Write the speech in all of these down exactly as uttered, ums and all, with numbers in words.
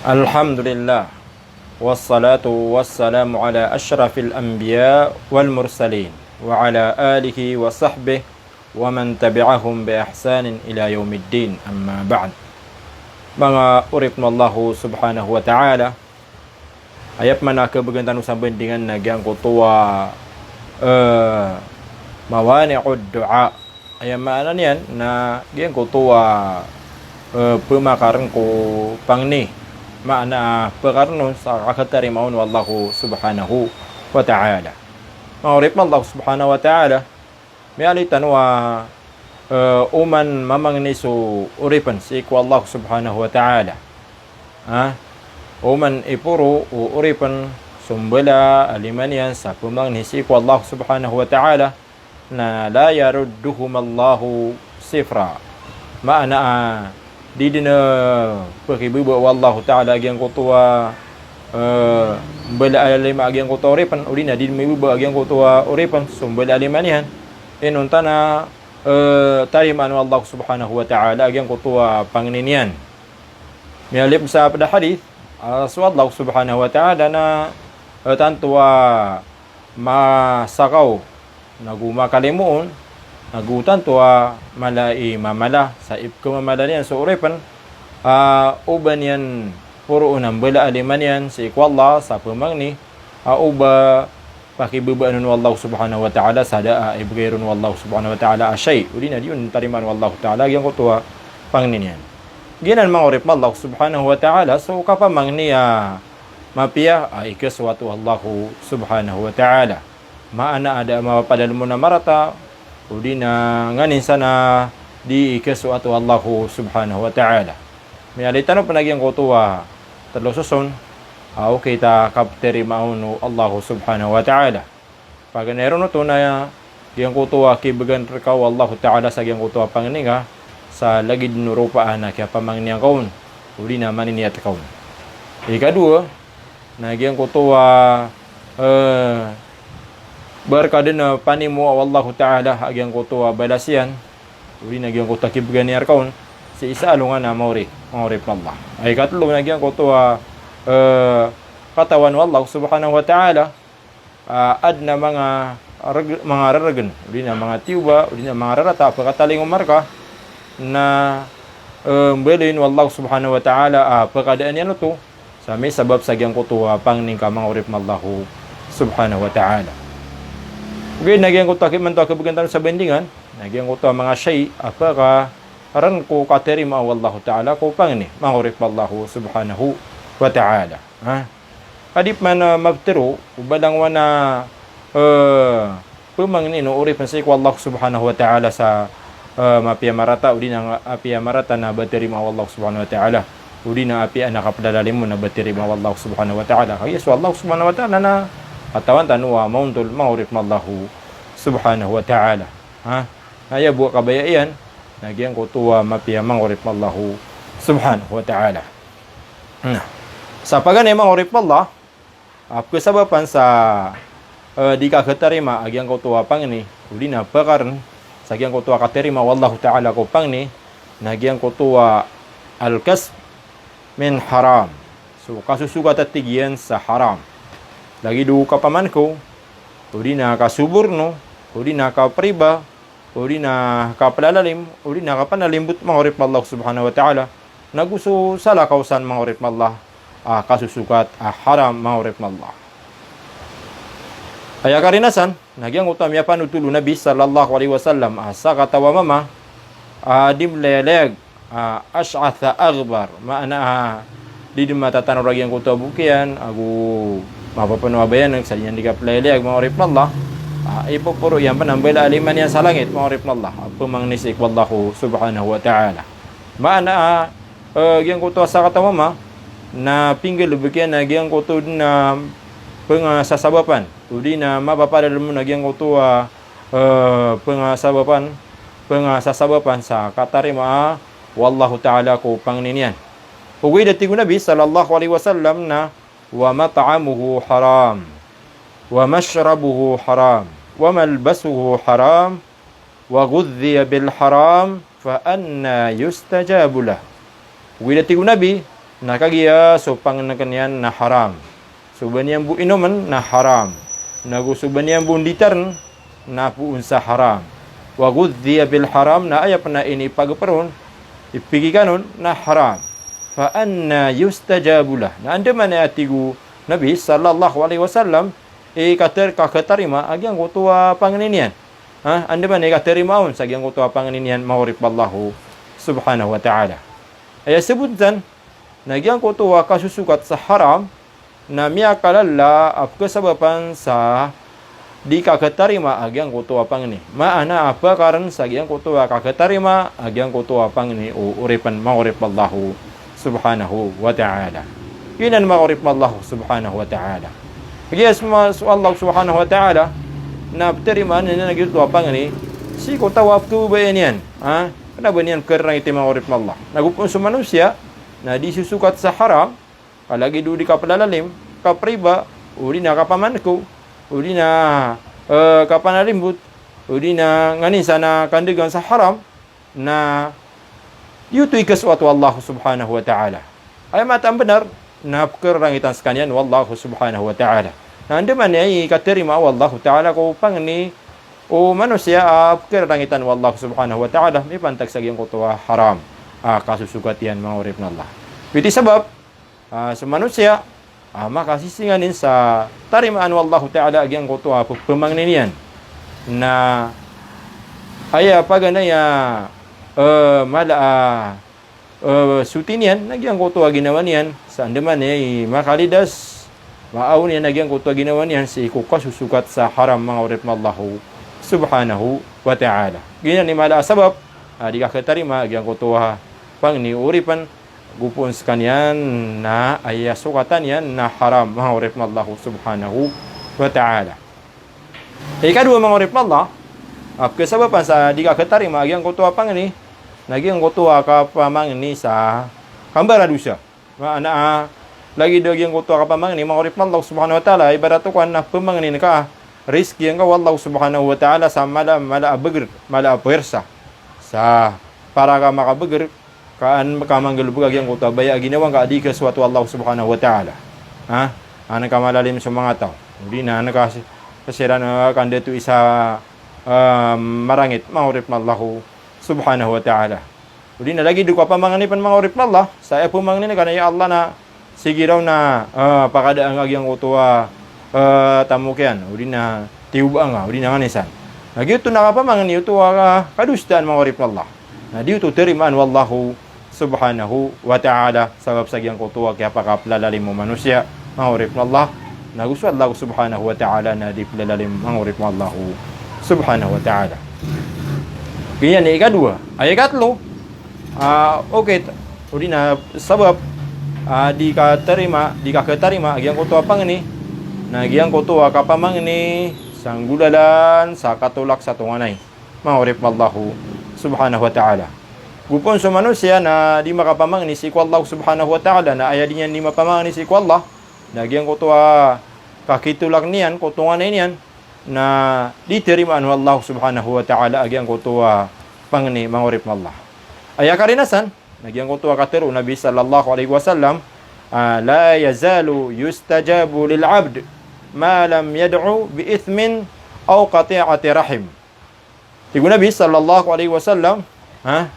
Alhamdulillah. Wassalatu wassalamu ala ashrafil anbiya wal mursalin. Wa ala alihi wa sahbihi wa man tabi'ahum bi ihsanin ila yawmiddin. Amma ba'd. Manga oripn o Allah subhanahu wa ta'ala. Aya pman a khabgan tano sa bandingan na giyangkoto a, eh, mawani'ud du'a. Aya maana niyan na giyangkoto a, eh, pmakarn ko pangni. Maana a pkarn on sa kakhatarimaa on o Allah subhanahu wa ta'ala. Manga oripn o Allah subhanahu wa ta'ala, miyaaloy tano a, eh, oman mamangni so oripn sii ko Allah subhanahu wa ta'ala. Ha? Oman iporo o oripn so mbala a lima niyan sa pmangni sii ko Allah subhanahu wa ta'ala, na la yarudduhumallahu sifra. Maana a, di dn, eh, pkhibaba o Allah ta'ala a giyangkoto a, eh, mbala a lima a giyangkoto a oripn, odi na di dn mibaba a giyangkoto a oripn so mbala a lima niyan. Inonta na, eh, tarimaan o Allah subhanahu wa ta'ala a giyangkoto a pangni niyan. Miyaaloy pn sa pd a hadith, ah, so Allah subhanahu wa ta'ala na, eh, tanto a masakaw, nago makalimoon, nago tanto a mala i mamala sa ipkhamamala niyan so oripn, ah, o ba niyan poroon a mbala a lima niyan sii ko Allah sa pmangni, ah, o ba pakibabaan on o Allah subhanahu wa ta'ala sa da a ibgay ron o Allah subhanahu wa ta'ala a shay, odi na di on tarimaan o Allah ta'ala a giyangkoto a pangni niyan. Giyanan manga oripn o Allah subhanahu wa ta'ala so kapamangni a mapiya a ikhasoat o Allah subhanahu wa ta'ala. Maana a da a mapapadalm on a marata, odi na nganin san a di ikhasoat o Allah subhanahu wa ta'ala. Miyaaloy tano pn a giyangkoto a tlo soson a okit a kaptarimaa on o Allah subhanahu wa ta'ala. Paganay ron oto na giyangkoto a kibgan rka o Allah ta'ala sa giyangkoto a pangni ngka sa lagid o ropaan a kiyapamangni ngka on, odi na maniniyat ka on. Ikadowa, na giyangkoto a, eh, barka dn a panimoa o Allah ta'ala a giyangkoto a balas iyan, odi na giyangkoto a kibgan iyan rka on sii sa alongan a maori, manga oripn o Allah. Ay ikatlo na giyangkoto a, eh, katawan o Allah subhanahu wa ta'ala, ah, adn a manga reg-, manga reregen, odi na manga tiyoba, odi na manga rarata a pkatalingoma rka, na, eh, mbaloyin o Allah subhanahu wa ta'ala a pkadaan iyan oto sa misabap sa giyangkoto a pangni ngka, manga oripn o Allah subhanahu wa ta'ala. Ogaid na giyangkoto a ki-, imanto a khabgan tano sa bandingan, na giyangkoto a manga shay a pkarn ko katarimaa o Allah ta'ala ko pangni, manga oripn o Allah subhanahu wa ta'ala. Ha? Ka di pman, eh, maptharo o ba langowan a, eh, pmangnin o oripn sii ko Allah subhanahu wa ta'ala sa, eh, mapiya marata, odi na apiya marata na ba tarimaa o Allah subhanahu wa ta'ala, odi na apiya na kaplalalim on na ba tarimaa o Allah subhanahu wa ta'ala. Kagiya so Allah subhanahu wa ta'ala na katawan tano a maontol, manga oripn o Allah subhanahu wa ta'ala. Ha? Na aya bo a kabaya iyan na giyangkoto a mapiya, manga oripn o Allah subhanahu wa ta'ala. Na sa paganay, manga oripn o Allah, a pkhasabapan sa, eh, di kakhatarima a giyangkoto a pangni, odi na pkarn sa giyangkoto a katarimaa o Allah ta'ala ko pangni, na giyangkoto a al-kasb min haram. So kasosogat a tig iyan sa haram. Lagid o kapamangko, odi na kasoborno, odi na kapriba, odi na kaplalalim, odi na kapanalimbot, manga oripn o Allah subhanahu wa ta'ala. Nago so salakaw san, manga oripn o Allah, a kasosogat a haram, manga oripn o Allah. Aya karina san na giyangkoto a miyapanotol o Nabi sallallahu alaihi wasallam a sakataw a mama a di mlayalayag, a ash'atha aghbar, maana a di dn matatanor a giyangkoto a bok iyan, ago mapapano a bayaneg sa di niyan di kaplayalayag, manga oripn o Allah. A ipoporo iyan pn a mbala a lima niyan sa langit, manga oripn o Allah, a pmangni sii ko Allah subhanahu wa ta'ala. Maana a, eh, giyangkoto a sakataw a mama na pinggalbk iyan a giyangkoto dn a pngasasabapan, odi na mapapadalm on a giyangkoto a, eh, pngasabapan, pngasasabapan sa katarimaa o Allah ta'ala ko pangni niyan. Ogaid a tig o Nabi sallallahu alaihi wasallam na, "Wa mat'amuhu haram, wa mashrabuhu haram, wa malbasuhu haram, wa ghudhdhiya bil haram, fa anna yustajabu lah." Ogaid a tig o Nabi, Na kagiya so pangnngkn iyan na haram. So ba niyan bo inomn na haram. Nago so ba niyan bo nditarn na poon sa haram. Wa ghudhiya bil haram, na aya pn a inipagpr on, ipikikanon na haram. Fa anna yustajabu lah. Na andamanaya, tig o Nabi sallallahu alaihi wasallam, i katar-, kakhatarima a giyangkoto a pangni niyan. Ha? Andamanaya i katarima on sa giyangkoto a pangni niyan, manga oripn o Allah subhanahu wa ta'ala. Aya sabot san, na giyangkoto a kasosokat sa haram, na miyakalala a pkhasabapan sa di kakhatarima a giyangkoto a pangni. Maana a pkarn sa giyangkoto a kakhatarima a giyangkoto a pangni o oripn, manga oripn o Allah subhanahu wa ta'ala. Giyanan, manga oripn o Allah subhanahu wa ta'ala. Kagiya so ma-, so Allah subhanahu wa ta'ala, na ptarimaan iyan a giyangkoto a pangni sii ko taw a pkhababayaan iyan. Ha? Kna ba niyan pkhararangiti, manga oripn o Allah. Nago pn so manosiya, na di sosokat sa haram, ka lagid o di kaplalalim, kapriba, o di na kapamangko, o di na, eh, kapanalimbot, o di na nganin san a kandagan sa haram, na giyoto i kasoat o Allah subhanahu wa ta'ala. Aya mataan a bnar, na pkhararangitan skaniyan o Allah subhanahu wa ta'ala. Na andamanaya i katarima o Allah ta'ala ko pangni o manosiya a pkhararangitan o Allah subhanahu wa ta'ala, mipantag sa giyangkoto a haram a kasosokat iyan, manga oripn o Allah. Giyoto i sabap, ah, so manosiya, ah, makasisinganin sa tarimaan o Allah ta'ala a giyangkoto a p-, pamangni niyan. Na aya paganay a, eh, mala a, eh, soti niyan na giyangkoto a ginawa niyan, sa andamanaya i makalidas, maaw niyan a giyangkoto a ginawa niyan sii ko kasosokat sa haram, manga oripn o Allah subhanahu wa ta'ala. Giyanan i mala a sabap a di kakhatarima a giyangkoto a pangni o oripn, go pn skaniyan na aya sokatan iyan na haram, manga oripn o Allah subhanahu wa ta'ala. Ikadowa, manga oripn o Allah, a pkhasabapan sa di kakhatarima a giyangkoto a pangni, na giyangkoto a kapamangni sa kambaradosa. Maana a, lagid o giyangkoto a kapamangni, manga oripn o Allah subhanahu wa ta'ala, ibarat o kowan na pamangnin ka, rizki angka o Allah subhanahu wa ta'ala sa mala, mala a bagr, mala a pwersa. Sa para ka makabagr, ka an ka manggalbk a giyangkoto a baya a ginawa ngka a di kasoat o Allah subhanahu wa ta'ala. Ha? An ka malalim so manga taw. O di na an ka si-, siran, ah, kandato i sa, ah, marangit, manga oripn o Allah subhanahu wa ta'ala. O di na lagid o kapamangni pn, manga oripn o Allah, sa aya pamangnin ka na, ya Allah, na sige raw na, ah, pakadaan ka a giyangkoto a, ah, tamok iyan, o di na tiyobaan ka, o di na nganin san. Na giyoto na kapamangni oto a kadosaan, manga oripn o Allah. Na di oto tarimaan o Allah subhanahu wa ta'ala, sabap sa giyangkoto a kiyapakaplalalim o manosiya, manga oripn o Allah. Nago so Allah subhanahu wa ta'ala na di plalalim, manga oripn o Allah subhanahu wa ta'ala. Giyanan i ikadowa. Aya ikatlo, ah, okit, o di na sabap, ah, di katarima, di kakhatarima a giyangkoto a pangni, na giyangkoto a kapamangni sa nggolalan sa katolak sa tonganay, manga oripn o Allah subhanahu wa ta'ala. Go pn so manosiya na di makapamangni sii ko Allah subhanahu wa ta'ala, na aya di niyan di mapamangni sii ko Allah, na giyangkoto a kakitolak niyan ko tonganay niyan, na di tarimaan o Allah subhanahu wa ta'ala a giyangkoto a pangni, manga oripn o Allah. Aya karina san, na giyangkoto a katharo o Nabi sallallahu alaihi wasallam, ah, "La yazalu yustajabu lil abd ma lam yad'u bi ithmin aw qati'ati rahim." Tig o Nabi sallallahu alaihi wasallam, ha?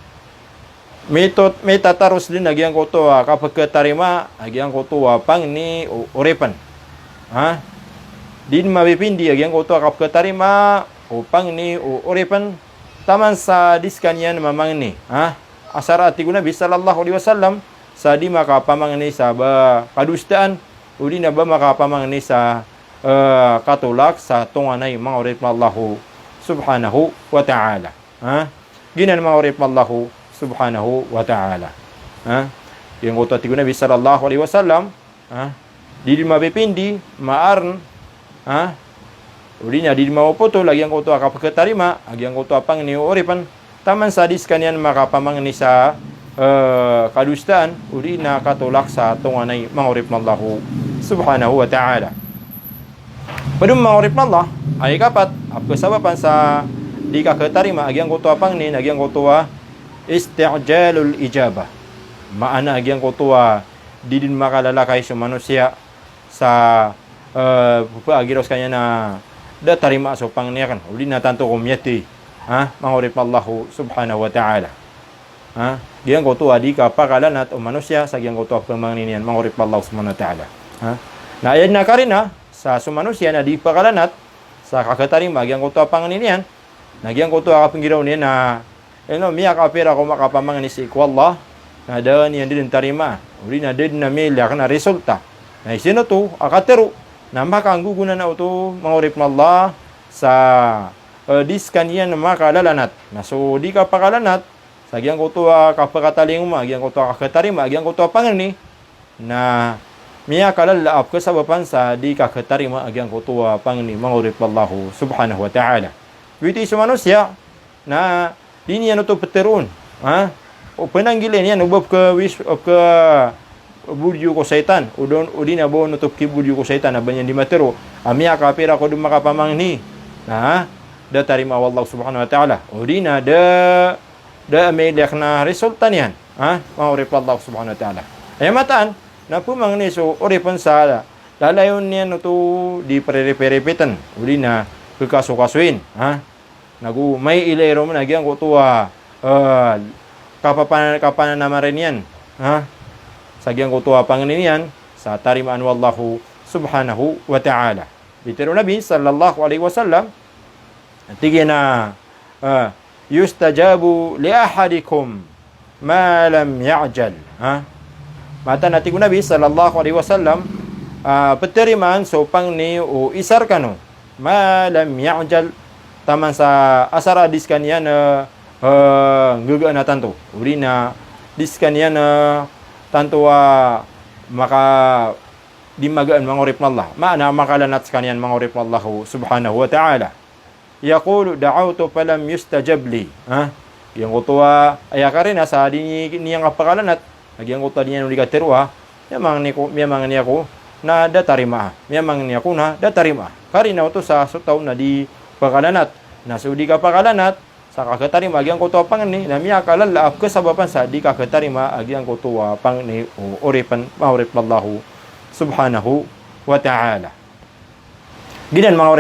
Mitot-, mitataros dn a giyangkoto a kapkhatarima a giyangkoto a pangni o oripn. Ha? Di dn mapipindi a giyangkoto a kapkhatarima o pangni o oripn taman sa di skaniyan mamangni. Ha? Asar a tig o Nabi sallallahu alaihi wasallam, sa di makapamangni sa ba kadosaan, o di na ba makapamangni sa, eh, katolak sa tonganay, manga oripn o Allah subhanahu wa ta'ala. Ha? Giyanan, manga oripn o Allah subhanahu wa ta'ala. Ha? Giyangkoto a tig o Nabi sallallahu alaihi wasallam, ha? Di dn mapipindi, maarn, ha? O di na di dn mapopotol a giyangkoto a kapkhatarima a giyangkoto a pangni o oripn taman sa di skaniyan makapamangni sa, eh, kadosaan, o di na katolak sa tonganay, manga oripn o Allah subhanahu wa ta'ala. Pd on, manga oripn o Allah, a ikapat a pkhasabapan sa di kakhatarima a giyangkoto a pangni na giyangkoto a isti'jalul ijabah. Maana a giyangkoto a di dn makalalakay so manosiya sa, eh, pagiraw skaniyan na da tarimaa so pangni akn, odi na tanto ko miyathay, ha, manga oripn o Allah subhanahu wa ta'ala. Ha? Giyangkoto a di kapakalanat o manosiya sa giyangkoto a pamangni niyan, manga oripn o Allah subhanahu wa ta'ala. Ha? Na aya dn a karina sa so manosiya na di pakalanat sa kakhatarima giyangkoto a pangni niyan, na giyangkoto a kapnggiraw niyan na, ino, miyakapira ko makapamangni sii ko Allah, na da niyan dn tarimaa, odi na da dn a miyailay akn a resulta. Na isino oto a katharo, na makanggogonanao oto, manga oripn o Allah, sa, eh, di skaniyan makalalanat. Na so di kapakalanat sa giyangkoto a kapakatalingoma giyangkoto a kakhatarima giyangkoto a pangni, na miyakalala a pkhasabapan sa di kakhatarima giyangkoto a pangni, manga oripn o Allah subhanahu wa ta'ala. Witi so manosiya na di niyan oto ptharoon, ha? O pnanggilai niyan o ba pkhawis, o pkhabolyo ko shaytan, o don, odi na ba on oto pkhibolyo ko shaytan, a ba niyan di matharo a miyakapira ko da makapamangni, na da tarimaa o Allah subhanahu wa ta'ala, odi na da, da miyailay akn a resulta niyan, ha, manga oripn o Allah subhanahu wa ta'ala. Aya mataan na pmangni so oripn sa lalayon iyan oto di prerepirepitn, odi na kakasokasoin, ha. Nago miyailay ron a giyangkoto a, eh, kapapa-, kapananamarin iyan, ha, sa giyangkoto a pangni niyan sa tarimaan o Allah subhanahu wa ta'ala. Pitharo o Nabi sallallahu alaihi wasallam, tig iyan a, eh, "Yustajabu li ahadikum ma lam ya'jal." Ha? Mataan a tig o Nabi sallallahu alaihi wasallam, ah, ptarimaan so pangni o isa rkano, ma lam ya'jal, taman sa asar a di skaniyan, eh, eh, nggagaan a tanto, odi na di skaniyan, eh, tanto a maka di magaan, manga oripn o Allah. Maana makalanat skaniyan, manga oripn o Allah subhanahu wa ta'ala. Yaqulu da'awtu falam yustajab li. Ha? Giyangkoto a aya karina sa di niyan kapakalanat, na giyangkoto a di niyan on di katharo a miyamangni ako, miyamangni ako na da tarimaa, miyamangni ako na da tarimaa. Karina oto sa so taw na di pakalanat. Na so di kapakalanat sa kakhatarima giyangkoto a pangni na miyakalala a pkhasabapan sa di kakhatarima giyangkoto a pangni o oripn, manga oripn o Allah subhanahu wa ta'ala. Giyanan, manga